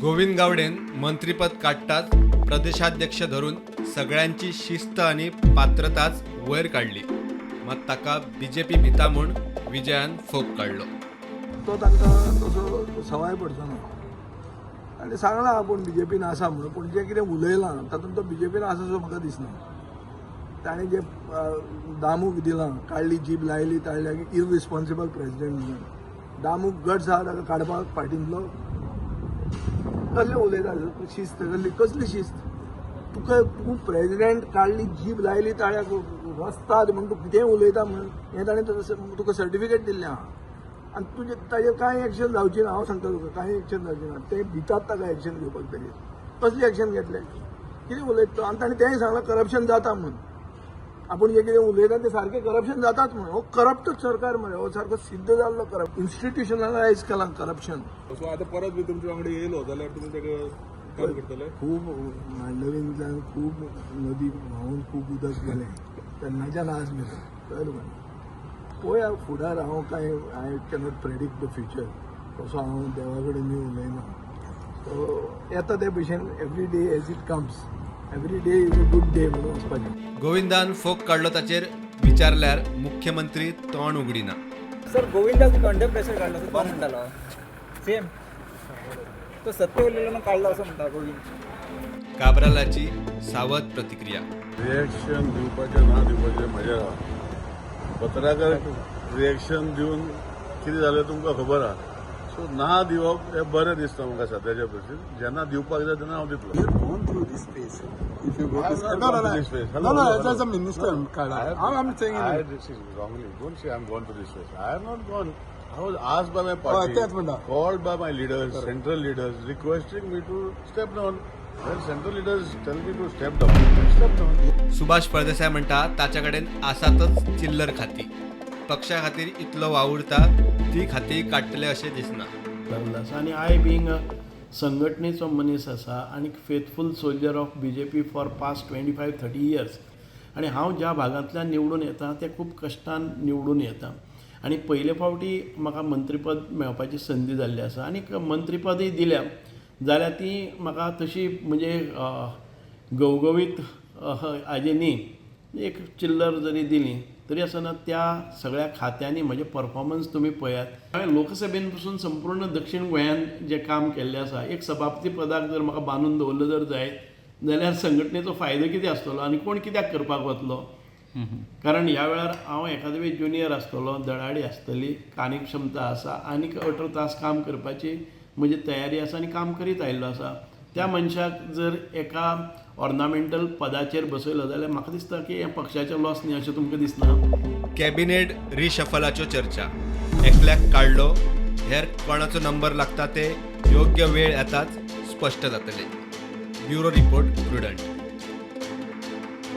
गोविंद गावडेन मंत्रीपद काडटाच प्रदेशाध्यक्ष धरून सगळ्यांची शिस्त आनी पात्रताच वयर काडली. मात ताका बीजेपी भिता म्हूण विजयान फोग काडलो. तो तांकां तसो सवाय पडचो ना. आनी सांगलां आपूण बीजेपीन आसा म्हणून, पूण जें कितें उलयलां तातूंत तो बीजेपीन आसा सो म्हाका दिसना. ताणें जें दामूक दिलां, काडली जीब लायली ताळ्याक, इररिस्पॉन्सिबल प्रेजिडेंट म्हणून. दामूक गट्स आहा ताका काडपाक पार्टींतलो? कसलें उलयता? शिस्त कसली? कसली शिस्त तुका? तूं प्रेजिडेंट, काडली जीब लायली ताळ्याक, रस्ताद म्हूण तूं कितेंय उलयता म्हणून हें ताणें तुका सर्टिफिकेट दिल्लें आहा. आनी तुजें ताजेर कांय एक्शन जावची ना. हांव सांगता तुका, कांय एक्शन जावची ना. ते भितात ताका एक्शन घेवपाक. ताजेर कसली एक्शन घेतले? कितें उलयता तो? आनी ताणें तेंय सांगलां करप्शन जाता म्हणून. आपूण जें कितें उलयता तें सारकें करप्शन जाताच म्हणून. हो करप्टूच सरकार मरे. हो सारको सिद्ध जाल्लो करप्ट, इन्स्टिट्युशनलायज केलां करप्शन. सो आतां परत बी तुमचे वांगडा येयलो जाल्यार तुमी ताका काम करतले? खूब मांडवींतल्यान खूब नदी व्हांवून खूब उदक गेलें तेन्नाच्यान आज मेरेन, कळ्ळें तुका? पळोवया फुडार. हांव कांय I cannot predict the future. तसो हांव देवा कडेन उलयना. सो येता ते भशेन, every day as it comes, every day is a good day म्हणून वचपाचें. गोविंदान फोग काडलो ताचेर विचारल्यार मुख्यमंत्री तोंड उगडिना. सर, गोविंदाक अंडर प्रेशर काडलो असो तो म्हणटालो. सेम तो सत्य उरलेलो म्हणून काडलो असो म्हणटा गोविंद. काब्रालाची सावध प्रतिक्रिया. रिएक्शन दिवपाचें ना दिवपाचें म्हजें आहा. पत्रकार रिएक्शन दिवन कितें जालें तुमकां खबर आहा. सो ना दिवप हें बरें दिसता म्हाका सद्याच्या परिस्थितीत. जेन्ना दिवपाक जाय तेन्ना हांव दितलो. You have gone through this phase. If you go I to have not no, gone no, to no, this phase. Hello, no, no, hello, as a hello. Minister, No, Kada. I have- I'm saying I, in this is wrongly. Don't say I'm gone to this phase. I have not gone. I was asked by my party, तेंच म्हणटा. Called by my leaders, central leaders, requesting me to step down. When central leaders tell me to step down, I step down. Subhash Phaldesai म्हणटा ताच्या कडेन आसातच चिल्लर खाती. पक्षा खातीर इतलो वावुरता, ती खाती काडटले अशें दिसना. लागलो आसा आनी I being संघटनेचो मनीस आसा आनी faithful soldier of BJP for past 25-30 years. आनी हांव ज्या भागांतल्यान निवडून येता ते खूब कश्टान निवडून येता आनी पयले फावटी म्हाका मंत्रीपद मेळपाची संदी जाल्ली आसा. आनी मंत्रीपदय दिल्या जाल्यार ती म्हाका तशी म्हणजे घवघवीत हाजी न्ही. एक चिल्लर जरी दिली तरी आसतना त्या सगळ्या खात्यांनी म्हजें परफॉर्मन्स तुमी पळयात. हांवें लोकसभेन पसून संपूर्ण दक्षीण गोंयांत जें काम केल्लें आसा, एक सभापती पदाक जर म्हाका बांदून दवरलो जर जायत जाल्यार संघटनेचो फायदो कितें आसतलो आनी कोण कित्याक करपाक वतलो? कारण ह्या वेळार हांव एखादे वेळ ज्युनियर आसतलो, धडाडी आसतली, आनीक क्षमता आसा, आनीक 18 तास काम करपाची म्हजी तयारी आसा आनी काम करीत आयिल्लो आसा. त्या मनशाक जर एका ऑर्नामेंटल पदाचेर बसयलो जाल्यार म्हाका दिसता की हें पक्षाचें लॉस न्ही अशें तुमकां दिसना? कॅबिनेट रिशफलाच्यो चर्चा. एकल्याक काडलो, हेर कोणाचो नंबर लागता ते योग्य वेळ येताच स्पश्ट जातले. Bureau report, Prudent.